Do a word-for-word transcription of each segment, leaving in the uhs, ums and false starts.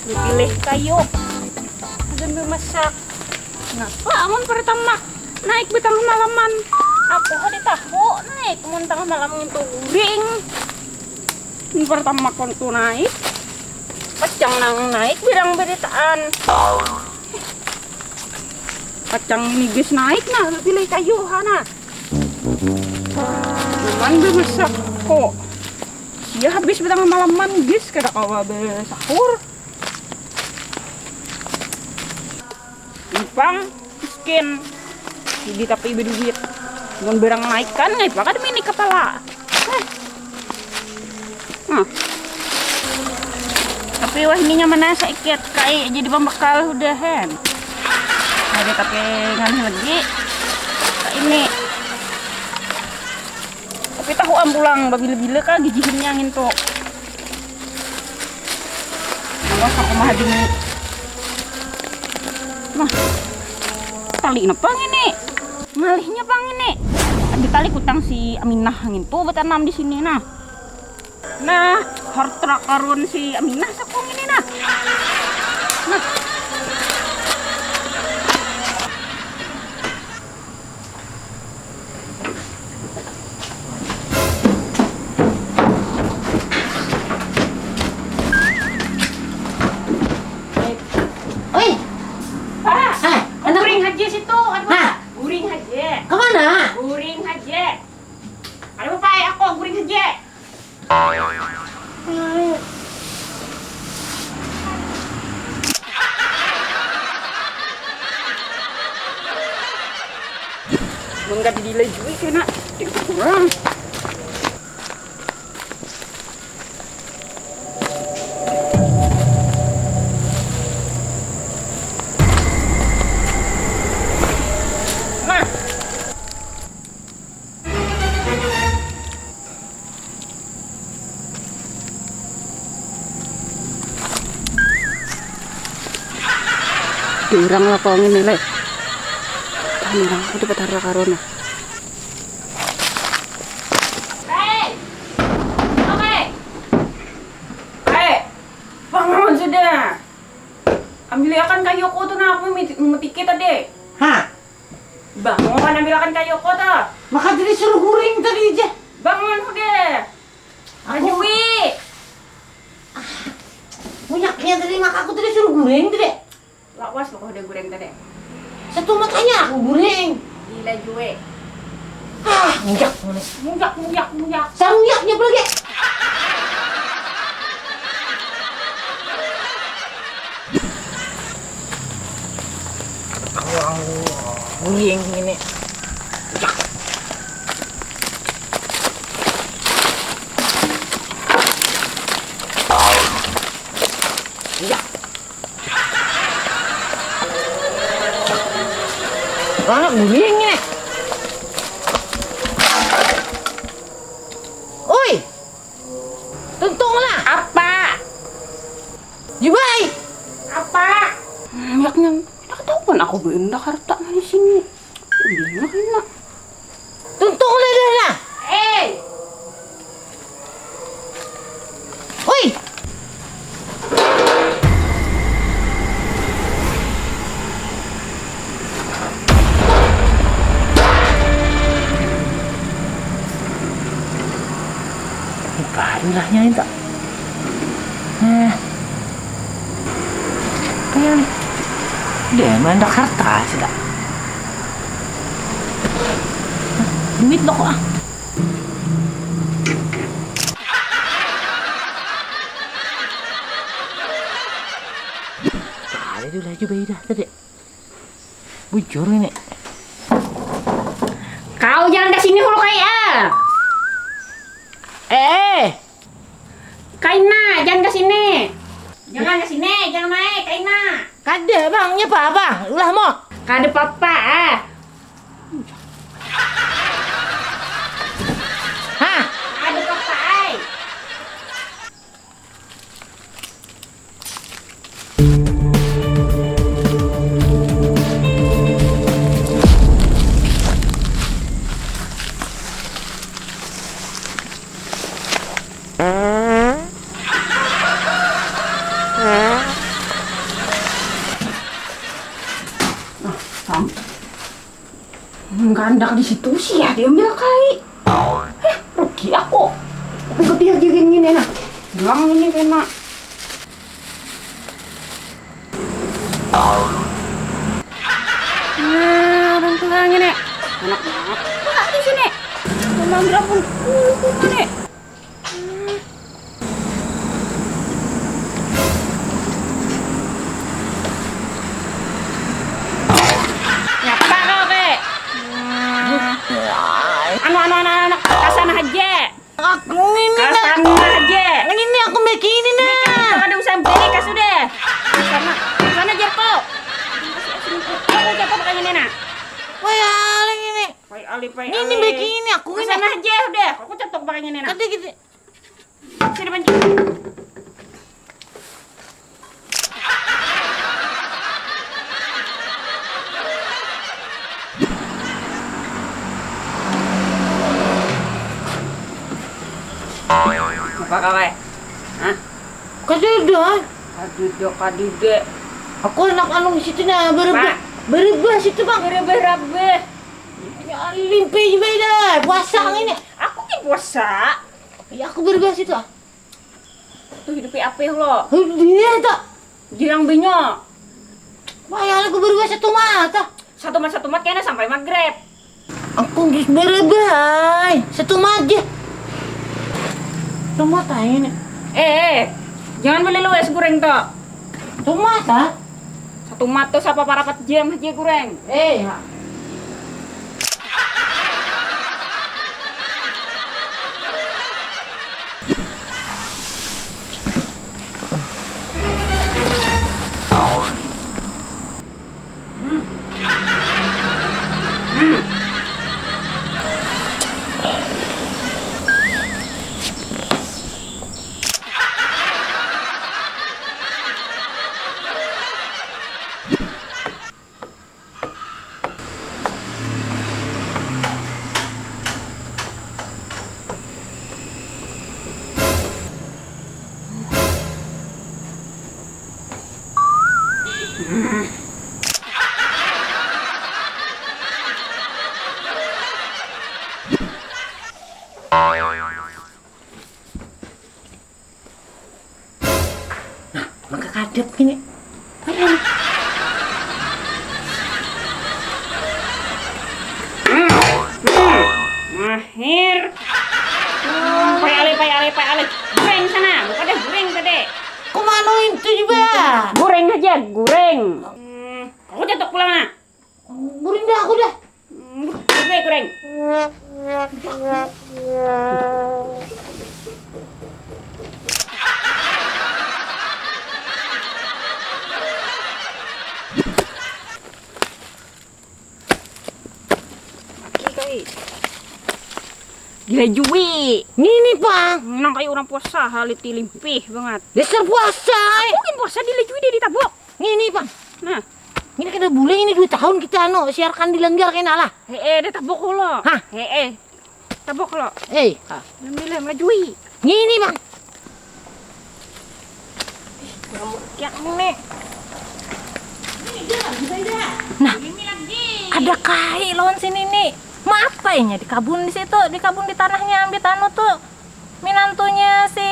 Pilih kayu dan memasak. Napa amun pertama naik di tengah malaman? Aku kada tahu naik mun tengah malam itu guring. Mun pertama kon tu naik, pacang nang naik birang beritaan. Pacang ini guys naik nah, pilih kayu hana. Cuman bemasak kok. Sia habis petang malaman guys kada kawa bersahur. Impang miskin. Jadi tapi beduit. Mun berang naik kan ngai pakai minik kepala. Heh. Nah. Tapi wah ininya mana saikit kai jadi pembekal udahan. Ada tapi ngalih lagi. Ini. Tapi tahu am pulang babila-bila kah gigihinnya ngintu. Awas aku mah dingin. Nah. Tali napa ngini? Ngalihnya pang ini. Ada tali kutang si Aminah ngintu betanam di sini nah. Nah, harta karun si Aminah saku ngini nah. Nah. Oi, ah, ah, anak guring aja situ, aduh. Hah? Guring aja. Kemana? Guring aja. Aduh, Pak, aku guring aja. Mun kada dilajui kena, kurang. Nah. Ada urang lah kau ngini leh. Kami urang aku dapat harta karun nah. Hei! Oke. Hei! Bangun sudah. Ambil akan kayu aku tuh nah, aku memiti- memetiknya tadi. Hah? Bangun, ambil akan kayu aku tuh. Maka tadi suruh guring tadi aja. Bangun sudah. Aku Ajui. Banyaknya tadi maka aku tadi suruh guring tadi. Lawas lo kau udah guring tadi. Satu matanya aku guring. Gila jue. Ah, mujak mana? Mujak, mujak, mujak. Saruyaknya apa lagi? Orang guring ini. Mujak. Mujak. Anak guling ini. Oi. Tuntung lah. Apa? Jibai. Apa? Yaknya, kada tahu pun aku benda harta di sini. Benda kena. Tuntung lah dah lah. Eh. Oi. Baru lah nyai tak. Nah. Apa yang dia mendak harta sih tak. Duit lo kok ah. Ada tu laju bayi dah tadi. Bujur ini. Kau jangan ke sini hulu kai ah. Eh. Kaina, jangan ke sini. Jangan ke sini, jangan naik, Kaina. Kada bang, nya apa bang? Ulah mo. Kada papa ah. Hah? Kada papa ai. Kandak di situ sih ya, diambil kai. Heh, rugi aku. Tapi gua tiap jadi ini, nah. Bilang ini kena. Nah, orang tua ini. Enak banget. Wah, di sini. Memang berapa? Uh, mana? Nyapa kau, Kek? Anu, anu, anu, anu, anu. Kasana aja. Aku ini, nah. Kasana aja. Ini aku begini, nah. Ini kada usah beli, kas sudah. Kasana, kasana aja kau. Aku jatuh pakai ini, nah. Wah, ya, ini. Pai alih, pai alih. Ini begini aku ini. Kasana aja udah. Aku cetok pakai ini, nah. Tadi gitu. Sini, Panji. Apa kau, eh? Hah? Kadada. Kadada, kadada. Aku anak anu situ nah, berubah. Pak. Berubah situ, Bang. Berubah-rubah. Ya, limpi juga dah. Puasa ini. Aku ki puasa. Ya, aku berubah situ, ah. Tuh, hidupi apih lo. Dia tak. Jirang binyo. Wah, ya, aku berubah satu mata. Satu mat, satu mat kena sampai maghrib. Aku berubah, ay. Satu mata aja. Satu mata ini. Eh, eh. Jangan beli lu es goreng tuh. Satu mata. Satu mat tuh sapa parapat jam aja goreng. Eh, ya. Nah, maka kadap gini. Mahir. Pai alih, pai alih, pai alih. Goreng sana, bukan deh goreng tadi. Kok mana itu juga? Goreng aja, goreng. Hmm, aku cetok pulang nah. Buring dah aku dah. Hmm, oke, goreng. Oke, kai. Gila jui. Ngini, Pang. Nang kayak orang puasa, haliti limpih banget. Dasar puasa, eh. Mungkin puasa dilajui dia ditabok. Ngini, Pang. Nah. Ini kada boleh, ini dua tahun kita anu, siarkan di langgar kena lah. Heeh, dah tabok lo. Hah? Heeh. Tabok lo. Eh, ah. Alhamdulillah, melajui. Ngini, Bang. Nyamuk yang ini. Nah, ada kai lawan sini nih. Maapa inya di kabun di situ, di kabun di tanahnya ambit anu tuh. Minantunya si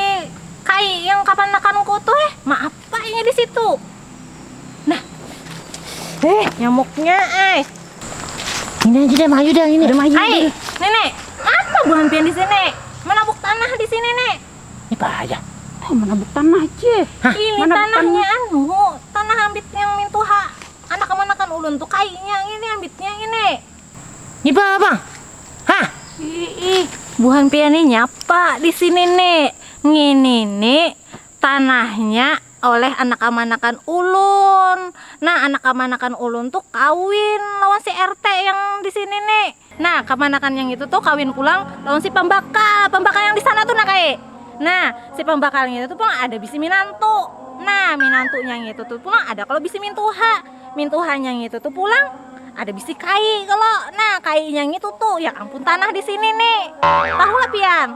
Kai yang kapanakanku tuh, eh, maapa inya di situ? Nah. Eh, nyamuknya, eh. Ini aja deh, mayu dah ini. Udah mayu. Hai, Nenek, apa buhan pian di sini? Menabuk tanah di sini, Nek. Ini apa aja? Oh, menabuk tanah aja. Hah? Ini tanahnya anu, tanah ambit yang mintuha. Anak kamanakan ulun tuh kainya ini ambitnya ini. Nyipa apa? Hah? Ih, ih. Buhan pian ni nyapa di sini, Nek. Ngini, Nek, tanahnya oleh anak kamanakan ulun. Nah, anak kamanakan ulun tuh kawin lawan si R T yang di sini, Nek. Nah, kamanakan yang itu tuh kawin pulang lawan si pambakal. Pambakal yang di sana tuh, nah, Kai. Nah, si pambakal yang itu tuh pulang ada bisi minantu. Nah, minantunya yang itu tuh pulang ada kalau bisi mintuha. Mintuhanya ngitu tuh pulang ada bisi kai kalo. Nah, kainya ngitu tuh, ya ampun, tanah di sini nih. Tahu lah pian?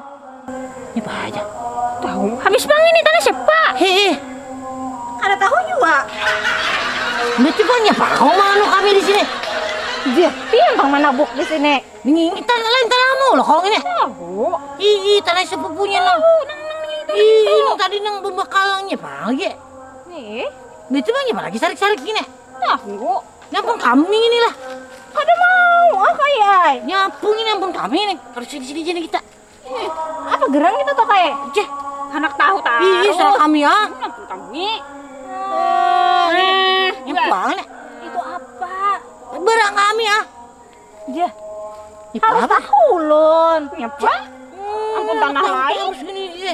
Ini apa aja? Tahu. Habis bang, ini tanah siapa? Hei, hei. Kada tahu juga. Berarti bang, nyapa kau mau anu kami di sini? Jih, pian pang manabuk di sini. Ini, ini tanah lain, tanahmu lah kau ini. Tahu. Ih, ih, tanah sepupunya nang. Tahu, nang, nang, nang itu, nang Ih, itu. Ini tadi nang pembakalannya pang lagi. Nih. Itu bang apa lagi sarik-sarik gini. Tahu. Nyampun kami ini lah. Kada mau, ah, kayak ai. Nyampun ini nyampun kami ini. Harus sini-sini aja nih kita. Ih, apa gerang kita tuh kayak? Jeh, anak tahu tahu. Ih, salah kami ya. Nyampun kami. Eh, Nah, ini buat. Banget. Itu apa? Barang kami ya. Jah. Ini Harus apa? Tahu ulun. Nyapa? Hmm, Ampun tanah tahu lain. Harus ini, iya.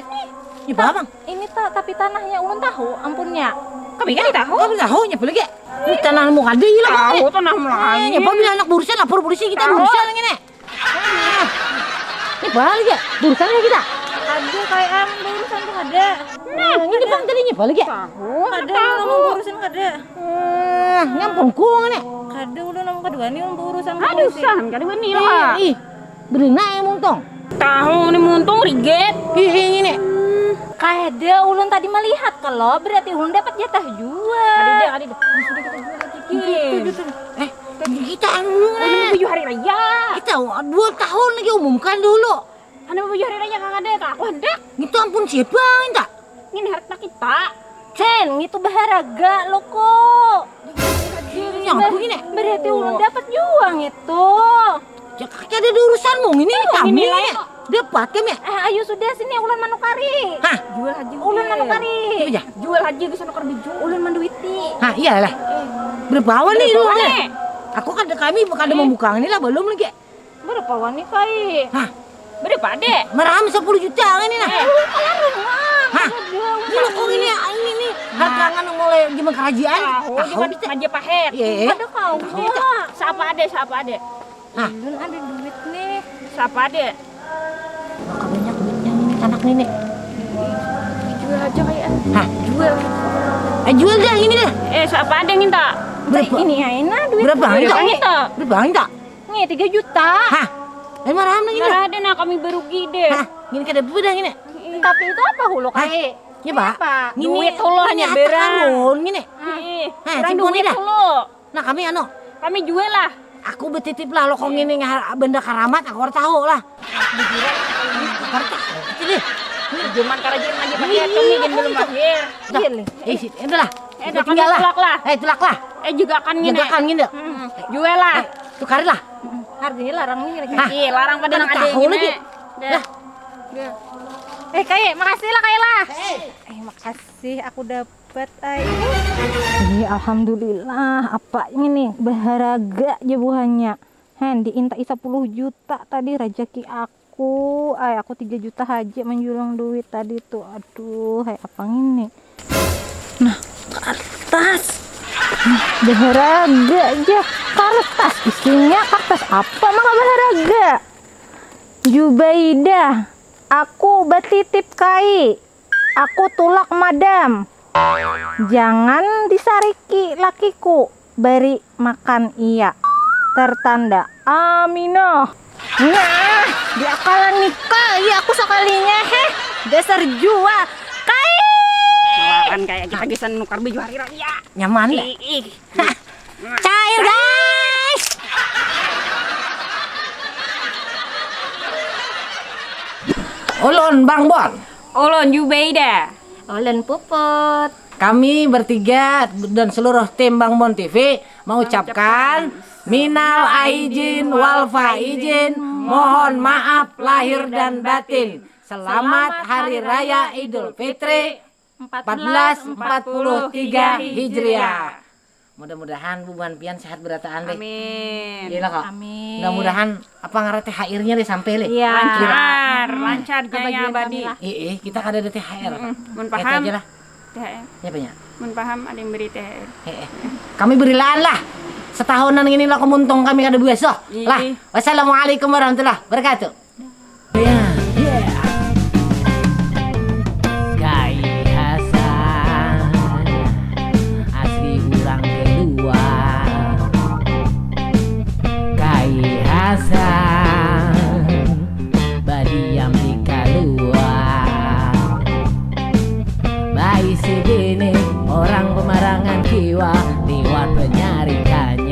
Ini apa, Bang? Ini ta, tapi tanahnya ulun tahu, ampunnya. Kami kan tahu. Kami tahu, nyapa lagi? Ini tanahmu kada hilang. Tahu tanah Melayu. Eh, nyapa bila anak burusan lapor polisi kita Tahu. Burusan lagi nih. Ini balik ya? Burusan lagi kita. Ada kayak am burusan tuh ada. Nah, ini bang tadi nyapa lagi ya? Tahu. Ada yang mau burusan kada. Eh, nyampun kung ini. Kada ulun nang kedua ni urusan Aduh, polisi. San, kada bani lah. Ih, ih. Berenang ya muntung. Tahu ni muntung riget. Ih, ih, ini. Kada ulun tadi melihat kalau berarti ulun dapat jatah jua. Kada ada, kada ada. Sudah kita jual aja. Gitu, gitu. Eh, kita anu dulu Ini lah. Menuju hari raya. Kita dua tahun lagi umumkan dulu. Anu menuju hari raya kang ada kak. Aku hendak. Itu ampun siapa minta? Ini harta kita. Cen, itu berharga lo kok. Yang aku ini. Berarti ulun dapat juga gitu. Ya kaki ada di urusanmu ini Oh, kami ini lain ini. Kok. Dapat kami. Eh, ayo sudah sini ulun manukari. Hah? Jual aja. Ulun manukari. Iya. Jual aja bisa nukar baju. Ulun manduiti. Hah, iyalah. Berapa awan nih Berapa awan nih? Aku kan kami bukan ada membuka ini lah belum lagi. Berapa wani kai? Hah? Berapa dek? Meraham sepuluh juta kan ini nah. Eh, kalah rumah. Hah? Ini kok ini ini nih. Harga nganu mulai zaman kerajaan. Tahu di Majapahit. Iya. Ada kau. Siapa ada? Siapa ada? Hah? Belum ada duit nih. Siapa ada? Maka banyak duitnya ini anak ini. Jual aja kayak. Hah? Jual. Eh jual dah ini dah. Eh siapa ada yang minta? Berapa? Ini aja nah duit. Berapa? Berapa minta? Berapa minta? Nih tiga juta. Hah? Lima ratus lagi dah. Marah deh nah kami berugi deh. Hah? Gini kada bedah gini. Tapi itu apa hulu kai? Ya pak. Duit hulu hanya berang. Karun gini. Hah, orang duit hulu. Nah kami anu. Kami jual lah. Aku betitip lah lokong ini benda karamat aku harus tahu lah. Harus tahu. Ini. Cuman kerajaan aja pakai kami dan belum lahir. Iya nih. Eh, itulah. Eh, dah kami tulak lah. Eh, tulak lah. Eh, juga kan gini. Juga kan gini. Jual lah. Tukar lah. Harganya larang nih lagi. Ih, larang pada nang ada tahu lagi. Dah. Eh, Kai, makasih lah Kai lah. Eh, makasih aku dapat ai. Ih, alhamdulillah, apa ini nih? Berharga aja buhannya. Hen, diintai sepuluh juta tadi rezeki aku. Ai, aku tiga juta haja menjulang duit tadi tuh. Aduh, hai apa ini? Nah, kertas. Nah, berharga aja kertas. Isinya kertas apa maka berharga? Jubaidah, aku batitip kai. Aku tulak madam. Jangan disariki lakiku, beri makan iya. Tertanda Aminah. Nah, diakalan nikah ya aku sekalinya heh. Dasar jua. Kai. Lawan kayak kita bisa nukar baju hari raya. Nyaman ya? Ih, ih. Cair guys. Ulun Bang Bon. Ulun Jubaida. Ulun Puput. Kami bertiga dan seluruh tim Bang Bon T V mengucapkan minal aidin wal faizin, mohon maaf lahir dan batin. Selamat Hari Raya Idul Fitri empat belas empat puluh tiga Hijriah. Mudah-mudahan bubuhan pian sehat berataan deh. Amin. Iya lah kok. Amin. Mudah-mudahan apa ngaran T H R-nya deh sampai leh. Iya. Lancar, lancar jaya abadi. Eh, eh, kita kada ada T H R. Mun paham. Itu aja lah. T H R. Ya banyak. Mun paham ada yang beri T H R. Eh, eh. Kami berilaan lah. Setahunan ini lah kemuntung kami kada buas loh. Lah. Wassalamualaikum warahmatullahi wabarakatuh. Kai Hasan asli urang keluar. Kai Hasan badiam di kaluar. Baisi bini orang pemarangan kiwa liwat penyaringan.